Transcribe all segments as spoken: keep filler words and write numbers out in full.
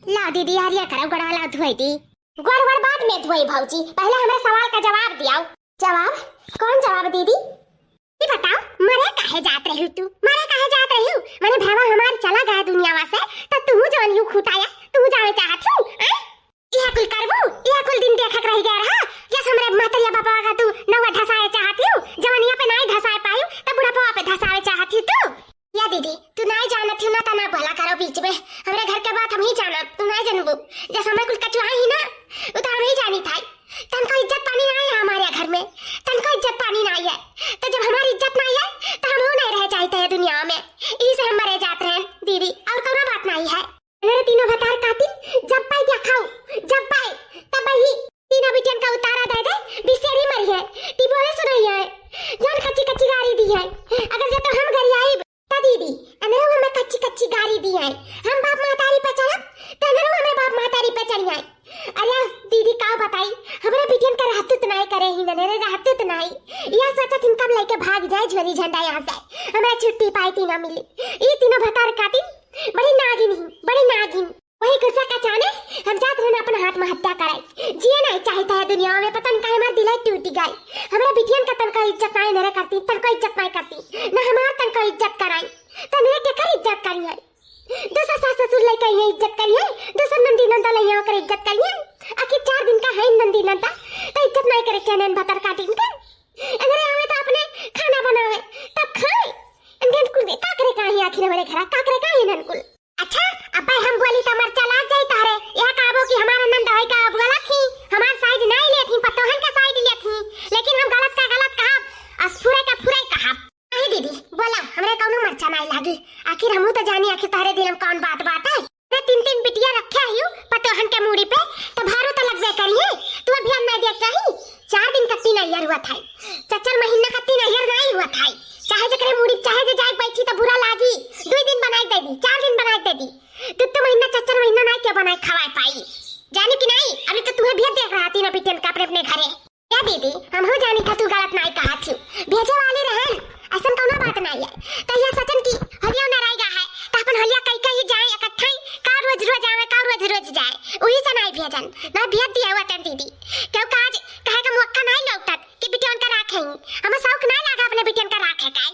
लाओ दीदी, हरिया करो, गोड़वा लाओ धोई दी। गोड़ वोड़ बाद में धोई भौजी, पहले हमरे सवाल का जवाब दियाओ। जवाब? कौन जवाब दीदी? ई बताओ, मरे काहे जात रही तू? मरे काहे जात रही? माने भैया हमार चला गया दुनिया से, त तू जवन यू खुटाया, तू जावे चाहत हूँ, हैं? इहा कुल करबू, इहा कुल दिन देखक रह गया रहा, जस हमरे महतरिया बापा का तू नौवा धसाए चाहत हूँ, जवनिया पे नाई धसाए पायू, त बुढ़ापा पे धसाए चाहत हूँ तू। या दीदी, तू नाई जानत हूँ ना, त ना बोला करो बीच में, हमरे घर के बात हम ही जानब, तू नाई जानबू, जस हमरे कुल कचुआ ही ना, उ त हम ही जानी था। तनको इज्जत पानी नाई है हमारे घर में, तनको इज्जत पानी नाई है। त जब हमारी इज्जत नाई है, त हम नाई रह जाइत है दुनिया में। इही से हम मरे जात रहे दीदी, और कौनो बात नाई है। मेरे तीनों भतार कातिन, जब पाई क्या खाऊ, जब पाई, तब ही तीनों बिटियन का उतारा दे दे, बिसेरी मरी है, टिबोले सुनाई है, जान कच्ची कच्ची गारी दी है। अगर जब तो हम गरियाई त दीदी, अनरऊ हमें कच्ची कच्ची गारी दी है। हम बाप महतारी पे चढ़ब, त अनरऊ हमें बाप महतारी पे चढ़ी आए। अरे दीदी, का बताई, हमरा बिटियन का रहतुत नाई करे ही नने रे, रहतुत नाई। यह सोचत हिन कब लेके भाग जाए झोली झंडा यहाँ से, हमरा छुट्टी पाई तीनों मिली। ई तीनों भतार कातिन बड़ी नागिन ही, बड़ी नागिन। वही गुस्सा का चाने हम जात रहन अपन हाथ में हत्या कराई। जिए नाई चाहित है दुनिया में, पता न काहे हमार दिल टूट गई। हमरा बिटियन का तनको इज्जत नाई नरे करती, तनको इज्जत नाई करती, ना हमार तनको इज्जत कराई। त मेरे केकर इज्जत करी है? दूसर सास ससुर लइका ये इज्जत करी है, दूसर नंदी नंदा लइया ओकर इज्जत करी है। आखिर चार दिन का है नंदी नंदा, त इज्जत नाई करे के नैन भतर काटिन के। अगर आवे त अपने खाना बनावे, तब खाए। इनके कुल का करे का है आखिर हमारे घर, का करे का है इनन कुल? अच्छा, अब्बे हम बोली त मरचा लाग जाई तारे। यह कहबो कि हमार नंद है का बोला थी, हमार side नाई लेत ही, पतोहन का side लेत ही। लेकिन हम गलत का गलत कहब, अस फुरे का फुरे कहब। नहीं दीदी, बोला, हमरे कौनो मरचा नाई लागी। आखिर हमहू त जानी, आखिर तहरे दिल में कौन बात बात है। अरे तीन तीन बिटिया रखे ही पतोहन के मूड़ी पे, त भारो त लगबे करिए। तू अभी हम नाई देख रही, चार दिन का तीन अइयर हुआ था, चच्चर महीना का तीन अइयर नाई हुआ था। चाहे जकरे मूड़ी, चाहे जे जाए बैठी त बुरा लागी। दुई दिन बनाए दे दी, चार दिन बनाए दे दी। दू दू महीना चच्चर महीना नाई के बनाए खवाए पाई। जानी कि नाई, अभी तो तुहे भी देख रहा तीनों बिटियन का अपने अपने घरे। या दीदी, हमहू जानी था तू गलत नाई कहा थी। भेजे वाली रहन, ऐसन कौनो बात नाई है। त यह सोचन की होलिया न रह गया है, त अपन होलिया कई कई जाए इकट्ठा ही, का रोज रोज आवे, का रोज रोज जाए, वही से नाई भेजन, ना भेज दिया हुआ तन दीदी। क्यों काज कहे का मौका नाई लौटत कि बिटियन का राखे ही। हमें शौक नाई लगा अपने बिटियन का राखे का।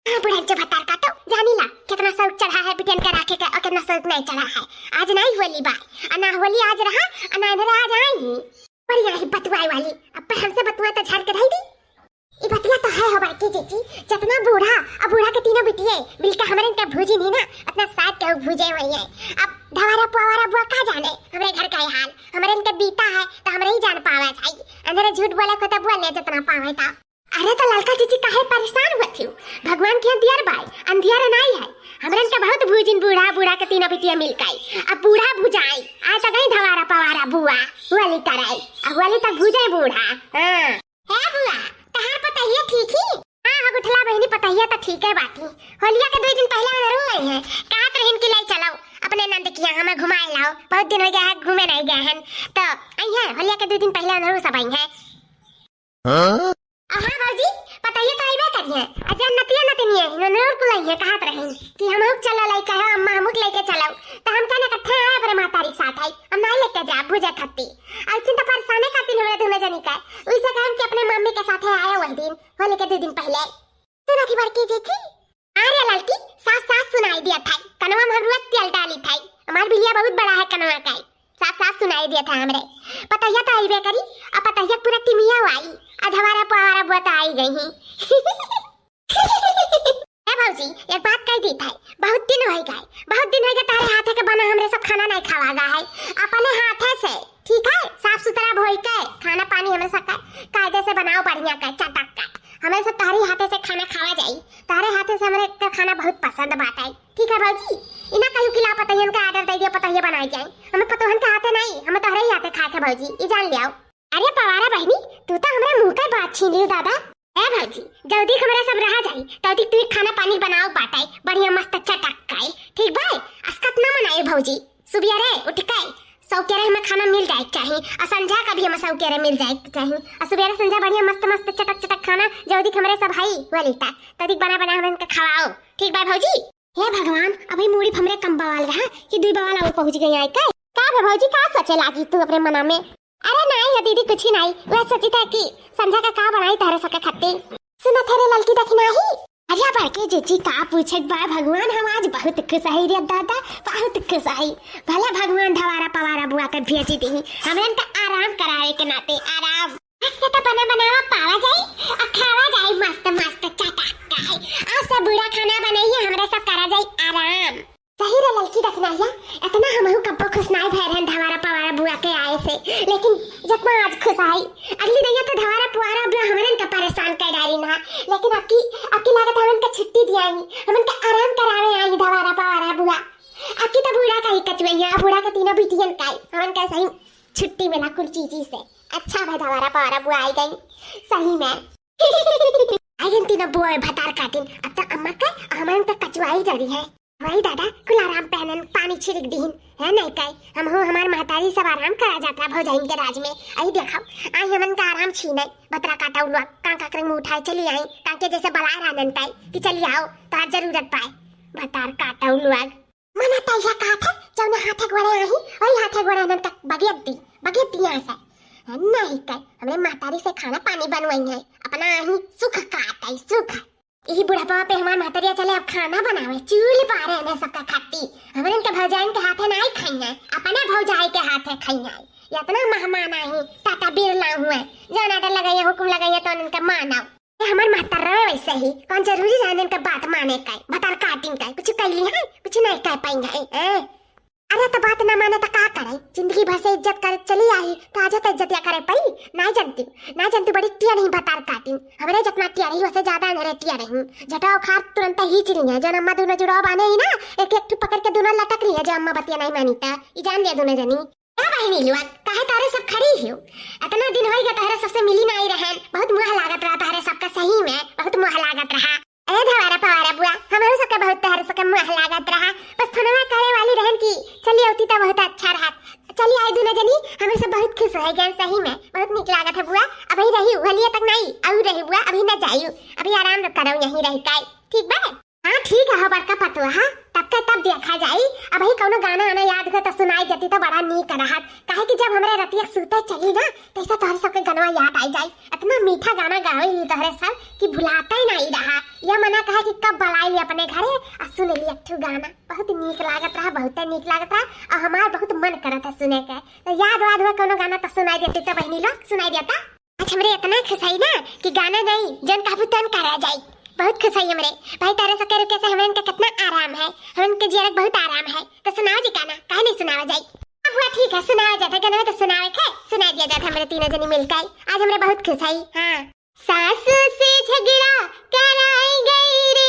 हाँ, बुढ़ा जो भतार काटो, जानी ला, कितना शौक चढ़ा है बिटियन के राखे के और कितना शौक नहीं चढ़ा है। आज नहीं होली बा, आ ना होली आज रहा, आ ना इधर आज आई ही। पर यही बतुआए वाली, अब पर हमसे बतुआ तो झाड़ के धई दी। ई बतिया तो है हो बड़की जीजी, जितना बूढ़ा, अब बूढ़ा के तीनों बिटिये मिलके हमरे इनके भूजी नहीं ना, उतना साथ के भूजे हुई है। अब धवारा पुआरा बुआ का जाने हमरे घर का हाल, हमरे इनके बीता है तो हमरे ही जान पावे जाई। अंदर झूठ बोले को तो बोल ले जितना पावे था। अरे तो ललका जीजी काहे परेशान हुआ थी? भगवान के दियर बाई, अंधियर नाई है। हमरन के बहुत भूजिन बूढ़ा, बूढ़ा के तीनों बिटिया मिल गई। अब बूढ़ा भुजाई, आ तो गई धवारा पवारा बुआ, वाली कराई। अब वाली तक भुजाई बूढ़ा। हाँ। है बुआ, तहार पतहिया ठीक ही? हाँ, हाँ, गुठला बहिनी पतहिया तो ठीक है बाटी। होलिया के दो दिन पहले अनरू आई है, कहत रहिन कि ले चलो अपने नंद किया हमें घुमाए लाओ, बहुत दिन हो गया है घूमे नहीं गए हैं। तो आई है, होलिया के दो दिन पहले अनरू सब आई है। हाँ? हाँ भौजी, पतैया तो अइबे करिहे। आ जब नतिया नतिनिया ही, ननूर कुल अइहे, कहत रहिन कि हमहूँ के चलो लइके हो, अम्मा हमहूँ के लइके चलो। त हम कहने इकट्ठे आए अपने महतारी के साथ आई, हम नहीं लेके जा, भूजे खत्ती। अइसन तो परेशाने खातिर हमरे दुनो जनी का, उइसे कहन कि अपने मम्मी के साथ आए वही दिन, होली के दो दिन पहले। सुना थी बड़की जी थी, अरे ललकी, सास सास सुनाई दिया था, कनवा में हम रोज तेल डाली था, हमार बिलिया बहुत बड़ा है कनवा का। साफ साफ सुनाई देत है हमरे। पतहिया तो अइबे करी, आ पतहिया पूरा टीमिया आई, आ धवारा पुआरा बुआ तो आई गई ही। ए भौजी, एक बात कह दी था, बहुत दिन हो गए, बहुत दिन हो गए तारे हाथे के बना हमरे सब खाना नहीं खावा गा है। अपने हाथे से, ठीक है, साफ सुथरा भोई के खाना पानी हमें सब का-, कायदे से बनाओ, बढ़िया का, चटक का। हमें सब तारे हाथे से खाना खावा जाई, तारे हाथे से हमरे के खाना बहुत पसंद बाटे। ठीक है भौजी, इना कहियो कि ला पतहियन का order दे दिया, पतहिया बनाई जाए। हमें पतोहन के हाथे नहीं, हमें तोहरे ही हाथे खाए के भौजी, ई जान लियाओ। अरे पवारा बहिनी, तू तो हमरे मुंह का बात छीन लियो दादा। ए भौजी, जल्दी हमरे सब रहा जाई, तल्दी तू ही खाना पानी बनाओ बाटे, बढ़िया मस्त चटक के, ठीक भाई? अस्कत ना मनाए भौजी, सुबियरे उठ के सौकेरे हमें खाना मिल जाए के चाही, और संझा का भी हमें सौकेरे मिल जाए के चाही, और सुबेरे संझा बढ़िया मस्त मस्त चटक चटक खाना जल्दी हमरे सब हई वाली तक, तल्दी बना बना हमन के खवाओ, ठीक बा भौजी? हे भगवान, अभी मूड़ी हमरे कम बवाल रहा कि दुई बवाल और पहुंच गई आए के। का तो भौजी का सोचे लागी तू अपने मना में? अरे नाई हो दीदी, कुछ ही नाई। वह सोची था कि संझा का का बनाई तहरे सबके खत्ते। सुनत है रे ललकी दखिनाही। अरे बड़के जीजी का पूछत बा भगवान, हम आज बहुत खुश हई रे दादा, बहुत खुश हई। भला भगवान धवारा पवारा बुआ के भेजी दी, हमरन का आराम करावे के नाते आराम। आज से तो बना बनावा पावा जाई और खावा जाई मस्त मस्त चटाक के। आज से बूढ़ा खाना बनाई है, हमरा सब करा जाई आराम। सही रे ललकी दखिनाहिया, इतना हमहू कब्बो खुश नाई भय रहन धवारा पवारा बुआ के आए से, लेकिन जितना आज खुश आई, अगली दइया तो धवारा पवारा बुआ हमरन का परेशान कर डारी ना। लेकिन अबकी, अबकी लागत हमन का छुट्टी दिया ही, हमन का आराम करावे आई धवारा पवारा बुआ। अबकी तो बूढ़ा का ही कचुआइया, बूढ़ा का तीनों बिटियन का ही, हमन का सही छुट्टी मिला कुल चीजी से। अच्छा भाई धवारा पवारा बुआ आई गई सही में। आई गई तीनों बुआ भतार काटिन, अब तो अम्मा का हमन का कचुआई डरी है। वही दादा, कुल आराम पहनन, पानी छिड़क दीन, है नहीं काई? हम हो, हमार महतारी सब आराम करा जात रहा भौजाइन के राज में। आई देखो, आई हमन का आराम छीने, भतार काटा उलवा, कांका करंग मुंह उठाए चली आई, कांके जैसे बलाए रहनन काई कि चली आओ, तोहार जरूरत पाए। भतार काटा उलवा। मना तैया कहा था, जौने हाथे गोड़े आई, वही हाथे गोड़े हमन तक बगेत दी, बगेत दी यहाँ से। है नहीं काई, हमरे महतारी से खाना पानी बनवाई है, अपना ही सुख काट आई, सुख। यही बुढ़ापा पे हमार महतरिया चले अब खाना बनावे, चूल्ह बारे ने सबका खाती। हमरन के भौजाइन के हाथे नाई खाई है, अपने भौजाई के हाथे खाई है। इतना मेहमान आई, टाटा बिरला हुए, जाना डर लगाइए, हुक्म लगाइए तो उनका मानो। ये हमार महतरवा वैसे ही, कौन जरूरी रहे इनका बात माने का, भतार काटिन का, कुछ कैली है, कुछ नहीं कह पाई है, हैं? अरे तो बात ना माने तो का करे, जिंदगी भर से इज्जत करे चली आई, तो आज तो इज्जतिया करे पई। ना जानती, ना जानती, बड़ी टिया नहीं भतार काटिन। हमरे जितना टिया रही, वसे ज्यादा अंधरे टिया रही। झटवा उखार तुरंत ही चिली है, जौन अम्मा दोनों जुड़वा बाने ही ना, एक एक ठू पकड़ के दोनों लटक रही है, जो अम्मा बतिया नहीं मानी ता। ई जान लिया दोनों जनी। ए बहिनी लोग, काहे तारे सब खड़ी हो? इतना दिन होई गया तारे सबसे मिली नहीं रहन, बहुत मुँह लागत रहा तारे सबका, सही में बहुत मुँह लागत रहा। ए धवारा पवारा बुआ, हमरो सबके बहुत तहरे सबके मुँह लागत रहा। बस फोनवा करे वाली रहन की चली आवती तो बहुत अच्छा रहत। चली आई दुनो जनी, हमरे सब बहुत खुश हो गए सही में, बहुत नीक लागत है बुआ। अभी रही हलिया तक नहीं, आऊ रही बुआ, अभी न जायू, अभी आराम करो यहीं रह के, ठीक बा? हाँ ठीक है हो बड़का पतुआ, हाँ तब के तब देखा जाई। अभी कौनो गाना आना याद हो तो सुनाई देती तो बड़ा नीक रहत, काहे कि जब हमरे रतिया सूते चली ना, तैसे तोहरे सबके गनवा याद आई जाई। इतना मीठा गाना गावे ली तोहरे सब कि भुलाता ही नहीं रहा। यह मना कहा कि कब बुलाई ली अपने घरे और सुन ली एक ठो गाना। बहुत नीक लागत रहा, बहुते नीक लागत रहा और हमार बहुत मन करत है सुने के। तो याद वाद हुआ कोनो गाना तो सुनाई देती तो बहिनी लोग, सुनाई देता। आज हमरे इतना खुश है ना कि गाना नहीं, जन कहबू तन करा जाई। बहुत खुश है हमरे भाई, तारे सबके रुके से हमरे इनका कितना आराम है, हमरे इनके जियरक बहुत आराम है। तो सुनाओ जी गाना, काहे नहीं सुनावा जाई? अब हुआ ठीक है, सुनावा जाता गाना तो सुनावे के, सुनाई दिया जाता हमरे तीनों जनी मिलके। आज हमरे बहुत खुश है। हाँ। सासू से झगड़ा कराई गई रे,